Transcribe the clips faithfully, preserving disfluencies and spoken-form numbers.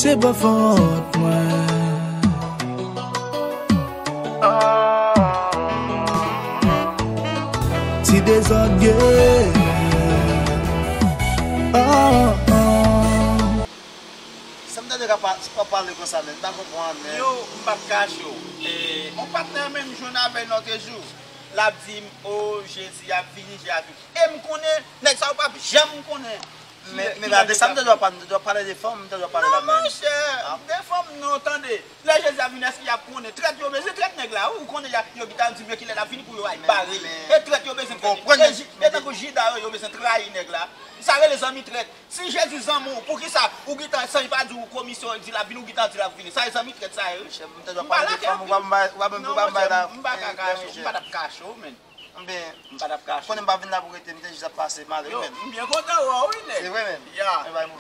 Se pa fòt mwen. Ti dezòd, yeah. Oh, oh. Sa m tande w ap pa-, w ap pale konsa, men m pa konprann, men. Yo, m p ap kache w. E, yon patnè menm jwenn avè l lòtrejou. L ap di m, "O, Jezi ap vini, Jezi ap vini." E m konnen, nèg sa yo p ap janm konnen. Men, men gade, sa m tande w ap pale, m tande w ap pale de fanm, m tande w ap pale la menm. Non, monchè, de fanm non, tande. Lè Jezi ap vini, èske y ap konnen? Trèt yo bezwen trèt nèg la, wi, ou konnen y a, yo gentan di m yo kilè l ap vini pou yo al bare l. E trèt yo bezwen trèt. E tankou Jida yo, yo bezwen trayi nèg la. Sa rele zanmi trèt. Si Jezi zanmi w, poukisa ou gentan, san l pa di w komisyon, di l ap vini, ou gentan di l ap vini? Sa e zanmi trèt sa ye, wi. M pa lage anpil. Non, monchè, m pa ka kache w, m pa t ap kache w, men. Ebyen, m pa t ap kache w. Konnen m pa vin la pou rete, m te jis ap pase, m ale, wi, men. Yo, m byen kontan wè w, wi, nèg. Se vre, men. Ya.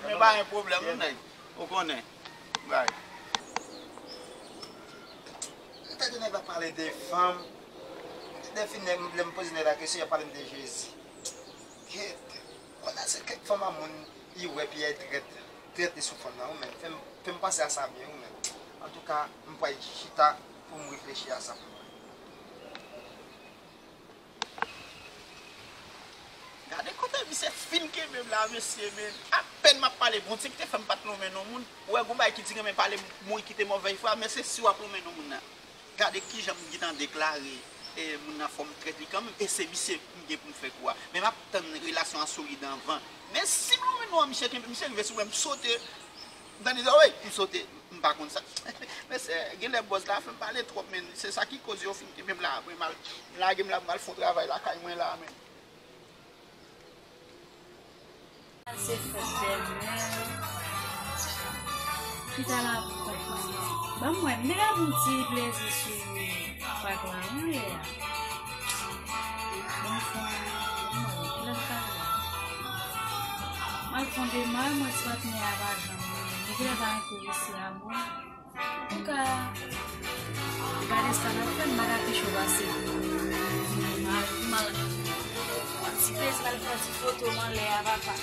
Men pa gen pwoblèm, wi, nèg. Ou konnen. Bay. Tande nèg la pale de fanm. Lè fini, lè m poze nèg la kesyon, y ap pale m de Jezi. Kèt. Kounye a se kèk fanm a moun, li wè, epi y trèt. Trèt li sou fanm nan, wi, men. Fè m, fè m panse a sa byen, wi, men. Antouka, m pral chita pou m reflechi a sa pou mwen. Gade kote misye fin kenbe m la, mesye, men. Apèn m ap pale, Bondye ki te fè m pa t lonmen non moun. Ou wè, gon bagay ki di renmen pale, mouri kite movèz fwa, men se si w ap lonmen non moun nan. Gade kijan m gentan deklare, e, moun nan fò m trèt li kanmenm, e se misye m gen pou m fè kou a. Men m ap tann relasyon an solid anvan. Men si m lonmen non an, misye kenbe, misye rive sou mwen, m sote. Tande sa, wi, m sote, m pa konn sa. Men se, genlè bòz la fè m pale twòp, men se sa ki koz yo fin kenbe m la, apre m al, m lage m la, m al fè yon travay lakay mwen la, men. Se fèt dèmen. Ki ta la pou fèt mwen? Ban m wè, m te ka pou ti plezi sou pak la, wi, yè a. Bon, fè yon, bon, mwen, kilè m ka la? M al fè yon demach, mwen ti patnè a pa janm vini. Li genlè pa enterese a mwen. Antouka, gade sa n ap fè, m pa ka pi cho pase. M al, m al, pran ti plezi, m al pran ti foto m anlè a, papa.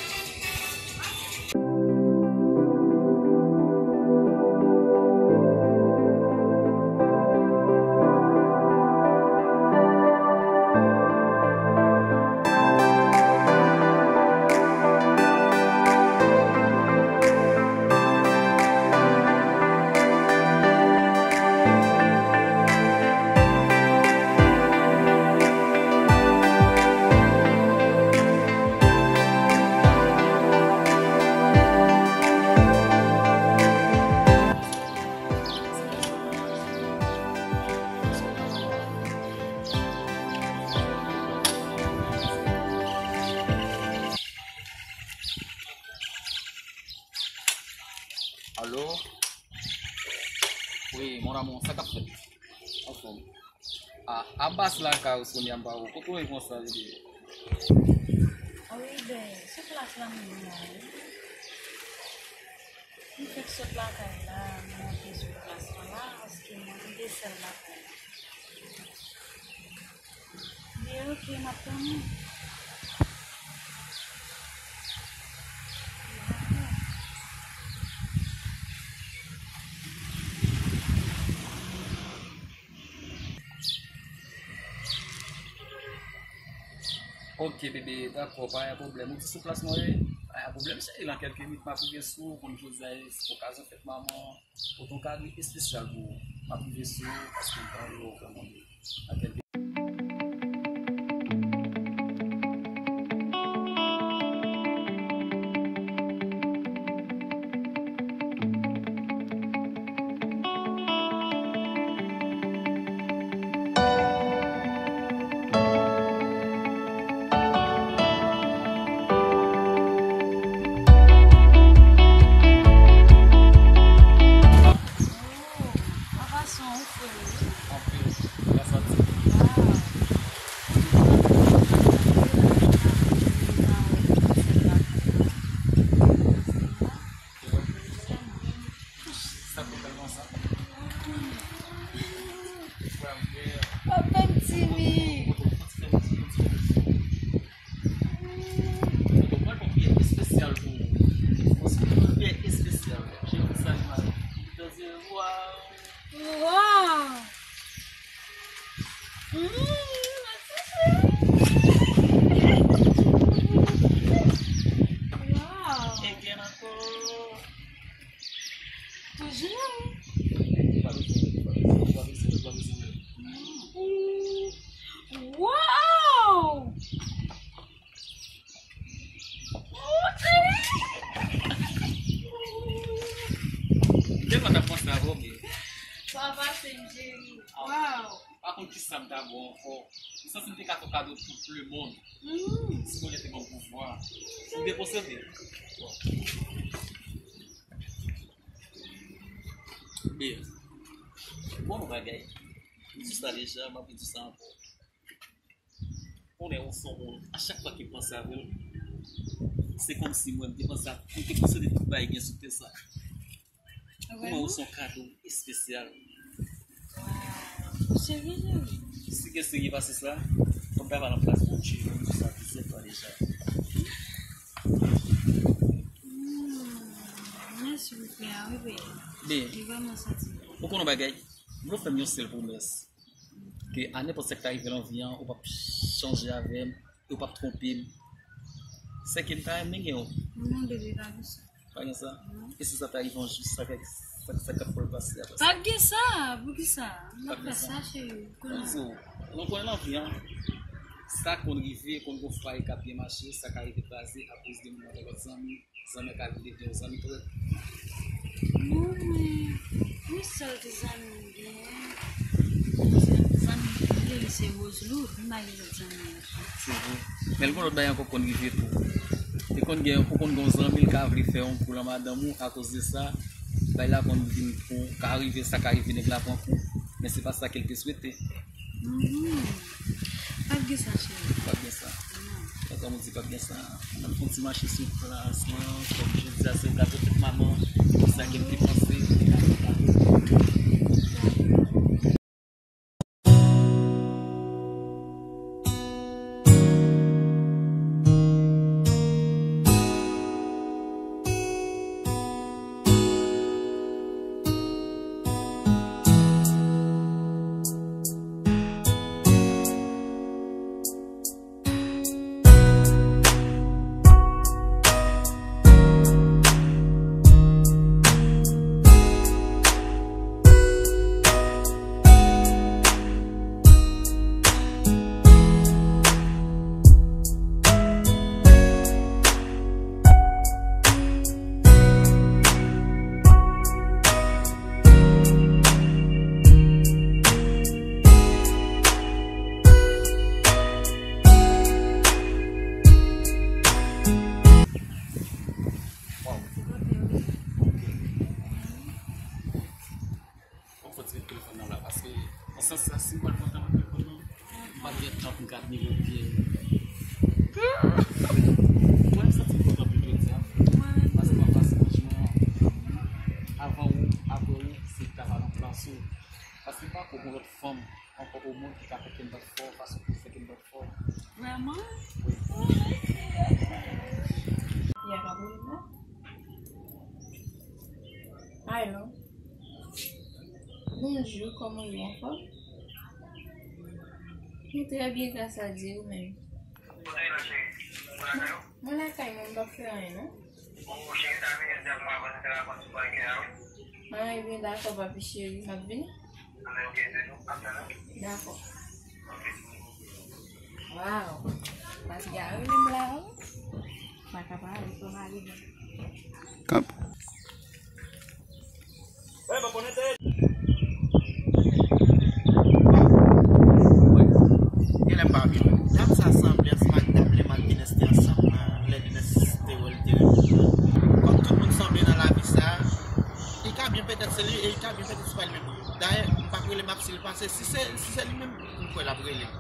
Alo? Wi, mon amour, sa k ap fèt? Anfòm. A, Abas lakay ou, Sonia, m pa wè w. Kote w ye konsa, bebe? Wi, ben, sou plas la m ye la, wi. M fèk sot lakay la, m monte sou plas la la, paske mwen, m te sèl lakay la. Byen, oke, m ap tann ou. Oke, bebe, dakò, pa gen pwoblèm. Ou di sou plas mwen ye? Pa gen pwoblèm, cheri, nan kèlke minit m ap rive sou ou, konn jodi a se okazyon fèt manman. Pote yon kado espesyal pou ou. M ap rive sou ou paske m pa wè w vrèman byen. Nan kèlke Anpasan, ou fre wi. Anpil. Gras a Dye. Sa pase, m cheri. Waw. Pa konn kisa m ta ba w ankò. M santi m te ka fè w kado tout lemonn. Mm. Si Bondye te ban m pouvwa, m te posede. Byen. Bon bagay. M di sa deja, m ap di sa ankò. Konnen ou se yon moun, a chak fwa ke m panse avè w, se kòmsi mwen, m te panse a, m te panse de tout bagay gen sou tè sa. Pou mwen, ou se yon kado espesyal. Waw. Cheri, cheri. Si gen serye pase sa, fò m ta pale nan plas Bondye, m di sa plizyè fwa deja. Hmm, mèsi pou kè a, wi, bebe. Byen. Li vrèman santi bon. Ou konn yon bagay? M vle w fè m yon sèl pwomès. Ke a nenpòt sa k ta rive nan vi an, ou p ap chanje avè m, e ou p ap twonpe m. Sèke m ta renmen gen w. Non, bebe, pa gen sa. Pa gen sa? Non. E si sa ta rive yon jou, sa k, sa, sa k ap pral pase apre sa? Pa gen sa, poukisa? M ap fè sa, cheri. Konnen. Mwen di w, mwen konnen nan vi an, sa konn rive, konn gon fwaye k ap byen mache, sa ka rive kraze akoz de moun avèk lòt zanmi. Zanmi ka vin de zanmi trèt. Non, men, yon sèl ti zanmi m genyen. Yon sèl ti zanmi m genyen, li se Roselou, m pa gen lòt zanmi ankò. Se vre. Men l gon lòt bagay ankò konn rive tou. Li konn gen, ou konn gen yon zanmi, l ka vle fè yon kou nan madanm ou, akoz de sa, bagay la konn vin pou, ka rive, sa ka rive, nèg la pran kou. Men se pa sa ke l te swete. Mhm. P ap gen sa, cheri. P ap gen sa. Non. Tankou nou di p ap gen sa, n ap fè yon ti mache sou plas lan, kòm jodi a, se okazyon fèt manman, sa ke m te panse, m te ka fè kado. Waw. Fò m soti telefòn nan la, paske nan sans sa, si m pral pran tan nan telefòn nan, m p ap gen tan pou m gad nivo pye m. Mwen, m santi m kontan pou jodi a. Paske m ap pase franchman, avan ou, apre ou, se travay nan plas ou. Paske pa ko gon lòt fanm ankò o mond ki ka fè kè m bat fò, fason pou fè kè m bat fò. Vrèman? Wi. Wi. Yè pa pou li la? Alo. Bonjou, kòman w ye, anfòm? Mwen trè byen, gras a Dye, ou menm? Mwen lakay mwen, m p ap fè anyen, non. Ah, ebyen, dakò, papi cheri, m ap vini. Dakò. Waw, papi a rele m la, wi. Pa ka pale, fò m ale. Kap. Genlè m pa byen. Dam sa sanble ansanm ak dam Lema ak Denès te ansanm nan, lè Denès te wè l te renmen. Kòm tout moun sanble nan lavi sa, li ka byen petèt se li e li ka byen petèt se pa li menm. Dayè, m p ap rele m ap si l pase, si se, si se li menm, m kwè l ap rele m.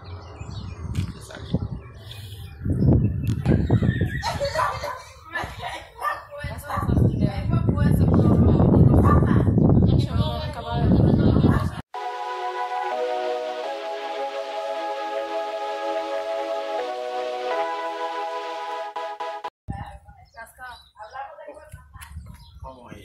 Se sa l ye. Kòman w ye?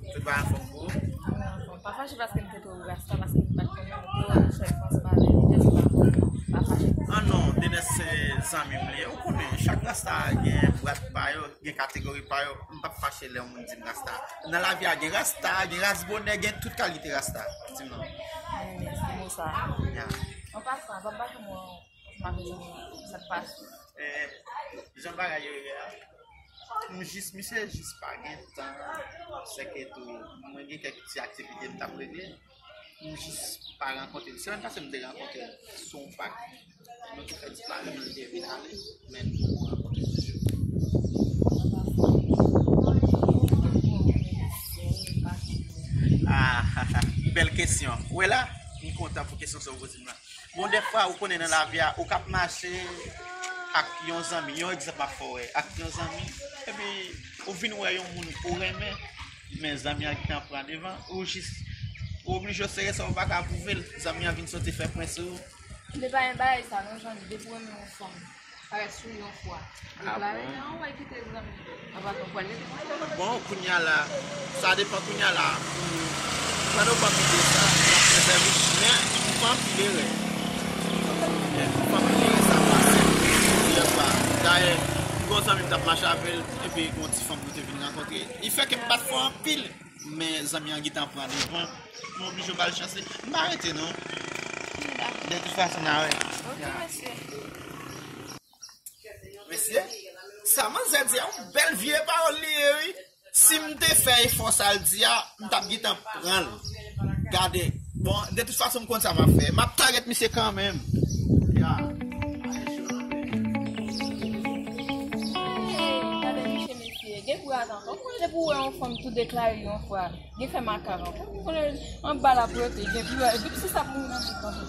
Tout bagay anfòm pou ou? Anfòm. Pa fache paske m te twò rasta, paske m pa t konnen w te wè m chèf Frans pa vle, m jis pa konnen. Pa fache. Ah non, Denès se zanmi m li ye. Ou konnen, chak rasta gen brat pa yo, gen kategori pa yo. M p ap fache lè yon moun di m rasta. Nan lavi a, gen rasta, gen ras bonè, gen tout kalite rasta. Di m non. Mèsi pou sa. Ya. An pasan, pa m pa janm wè w ansanm avèk zanmi w, sa k pase? Eh, jan bagay yo ye a. M jis, misye jis pa gen tan. Sèke tou, mwen gen kèk ti aktivite m t ap regle. M jis pa rankontre l. Semèn pase, m te rankontre l sou yon pak. Nou te fè ti pale, nou te vin ale. Men m poko rankontre l toujou. Ah, bèl kesyon. Ou wè la, m kontan pou kesyon sa w poze m lan. Bon, dèfwa, ou konnen nan lavi a, ou k ap mache ak yon zanmi, yon egzanp m ap fè w, ak yon zanmi, epi ou vin wè yon moun ou renmen, men zanmi an gentan pran devan, ou jis, ou oblije w sere sa, ou pa ka pwouve l, zanmi an vin soti fè pwen sou ou. M te pa yon bagay sa, non, zanmi, depi w renmen yon fanm, parèt sou yon fwa. Ah bon? Deklare, non, w al kite zanmi. Apa nou pral rete konsa? Bon, kounye a la, sa depann kounye a la. Pandan w p ap kite sa, w ap fè sèvis, men ou pa anpil erè. Men ou pa anpil erè, sa pase plizyè fwa. Dayè, gon zanmi m t ap mache avè l, epi gon ti fanm nou te vin rankontre. Li fè ke m pa t fò anpil, men zanmi an gentan pran devan. M oblije ba l chans li. M pa rete non. De tout fason, n a wè. Ok, mesye. Mesye, sa manzè di a, yon bèl vye pawòl li ye, wi. Si m te fè efò sa l di a, m t ap gentan pran l. Gade. Bon, de tout fason, m konn sa m ap fè. M ap target misye kanmenm. Ya. Hey, gade misye, mesye. Gen kouraj ankò. Mwen, depi w wè yon fanm tou deklare yon fwa, gen fè makak ankò. Mwen, anba la pou yo te gen pi, depi se sa pou mwen nan men kanpe.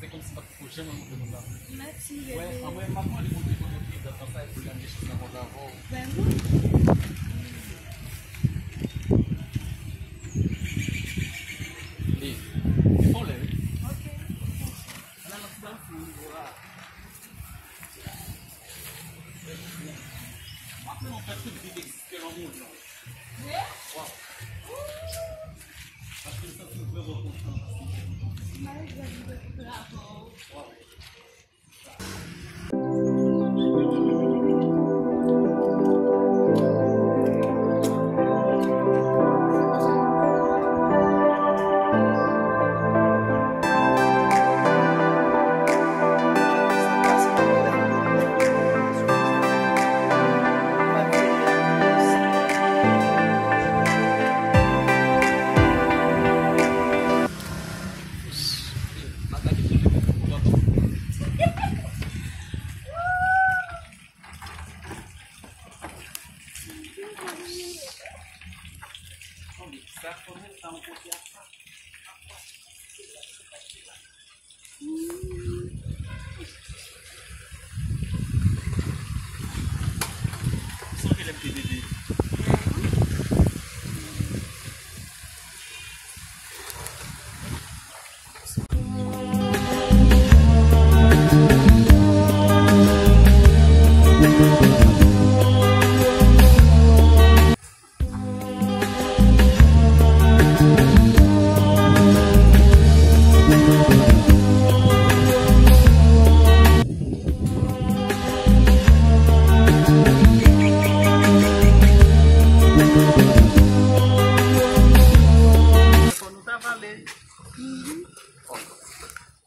Se kòmsi m pa t poko janm rankontre moun la. Mèsi, bebe. Wè, anmwey, m ap mande Bondye pou nou pi dan tan sa, epi l ap gen chans rankontre avè w. Vrèman? Li, li fon lè, wi. Ok. Ala nan ti dam fou, wi, vwala. M ap fè yon fè tout vi egziste nan mond lan. Vre? Waw. Paske m santi m vrèman kontan. Malgre m te travay. Waw. Sonje lè m te bebe. Fò nou ta pale.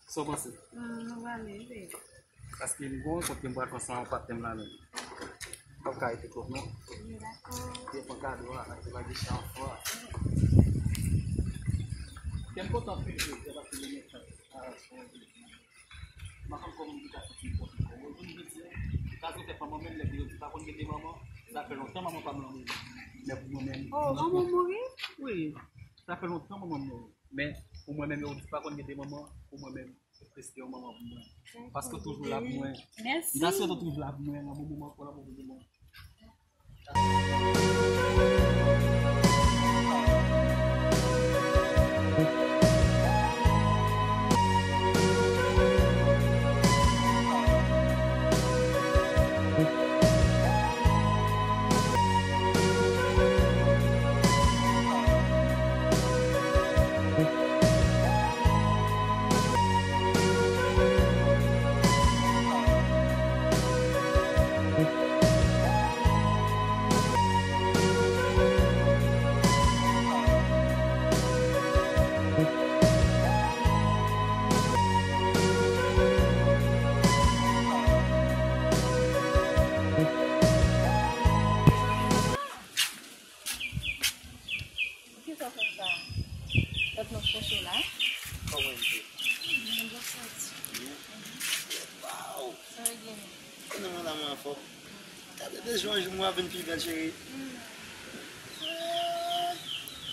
Sa w panse? Mm, nou pale, wi. Paske m gen yon rankont ke m pral fè ansanm ak patnè m la menm. M p ap ka rete twòp non. Wi, dakò. Te pran kado a, te lage chan anfò a. Kè m kontan anpil jodi a paske gen mesaj a, a, a, M pa konn kòman m te ka santi m kontan. Kòman m vin jodi a? Sa se fèt manman menm, lè yo di pa konn gen de manman. Sa fè lontan manman pa m lan mouri. Men pou mwen menm, Oh, manman mouri? Wi. Sa fè lontan manman m mouri. Men pou mwen menm, yo di pa konn gen de manman. Pou mwen menm, se prèske yon manman pou mwen. Paske toujou la pou mwen. Mèsi. Nasyon toujou la pou mwen, nan bon moman, pou la pou mwen. Kisa w fè sa? Tèt mwen fè cho la. Kòman w ye? Mwen byen santi. Byen? Waw! Sa w gen? Konnen mwen la, mwen anfòm. Gade de jou an jou mwen ap vin pi bèl, cheri.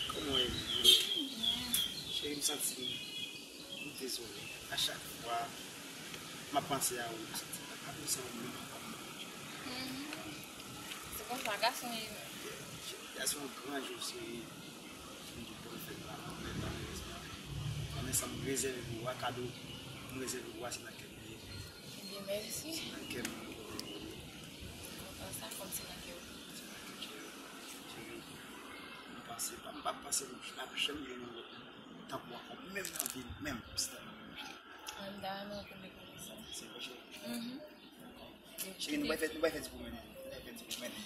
Kòman w ye? Cheri, m santi m dezole. A chak fwa m ap panse a ou, m santi m pa ka panse a ou menm ankò. Se konsa gason ye menm. Gason gran jou, cheri. M di bon fèt la, men malerezman, konnen sa m rezève pou ou a, kado m rezève pou ou a, se nan kè m li ye. Ebyen, mèsi. Se nan kè m li ye. Kontan sa, kòm se nan kè w. Se nan kè m, cheri. Cheri, m panse pa, m pa panse m ap janm gen yon lòt moun tankou w ankò, menm nan vi m, menm, si ta nan menm jan. An, m ta renmen w konnen konnen sa. Se vre, cheri? Mhm. Cheri, nou pral fè, nou pral fè ti pwomèn. Nou pral fè ti pwomèn.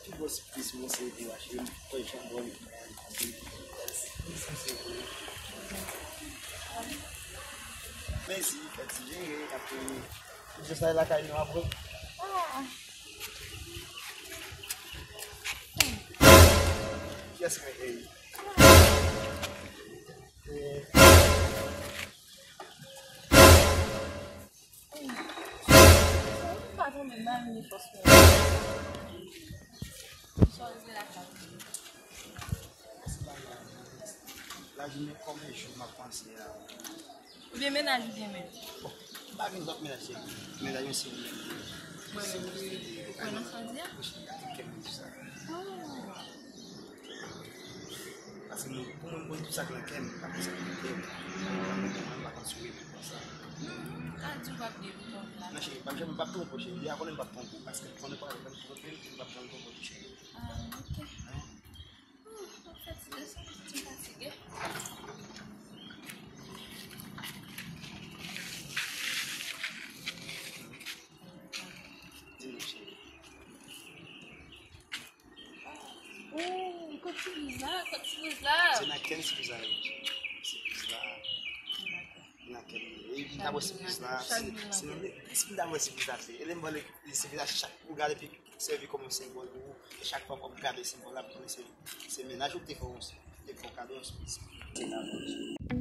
Pi gwo sipriz mwen se pou w achte yon kòy chanbòn. Mèsi, fè ti jere, apre, jis la lakay nou apre. Kiyès mwen ye? Eh. Ou pa tonbe mal, ni fòs mwen. Sa w rive lakay. Lajounen kòm yon jou m ap panse a. Oubyen mennaj ou gen menm? Bon, m pa gen lòt mennaj, se mennaj mwen se ou menm. Mwen menm, wi. Ou kwè nan sa w di a? Wi, cheri, gade kè m di sa. Oh. Paske mwen, pou mwen, m konn tout sa k nan kè m, m pa konn sa k nan kè m. Mwen pa konn si w renmen m konsa. Ka di w p ap gen yon tòm la. Non, cheri, m p ap janm, m p ap twonpe w, cheri. Deja konnen m p ap twonpe w, paske m konnen pa, m twonpe m, m p ap janm twonpe w, cheri. Ah, ok. Hein? Ouh, m fatige, m santi m fatige. Di m, cheri. Ooh, kot sipriz la? Kot sipriz la? Se nan kè m sipriz la ye. Sipriz la. Nan kè m. E m ta wè sipriz la. Se, se nan lespri m ta wè sipriz la se. E lè m wè sipriz la chak ou gade pi sèvi kòm yon senbòl pou ou. E chak fwa m gade senbòl la, m konnen se, se mennaj ou ki te fè w, te fè w kado yon sipriz. Se nan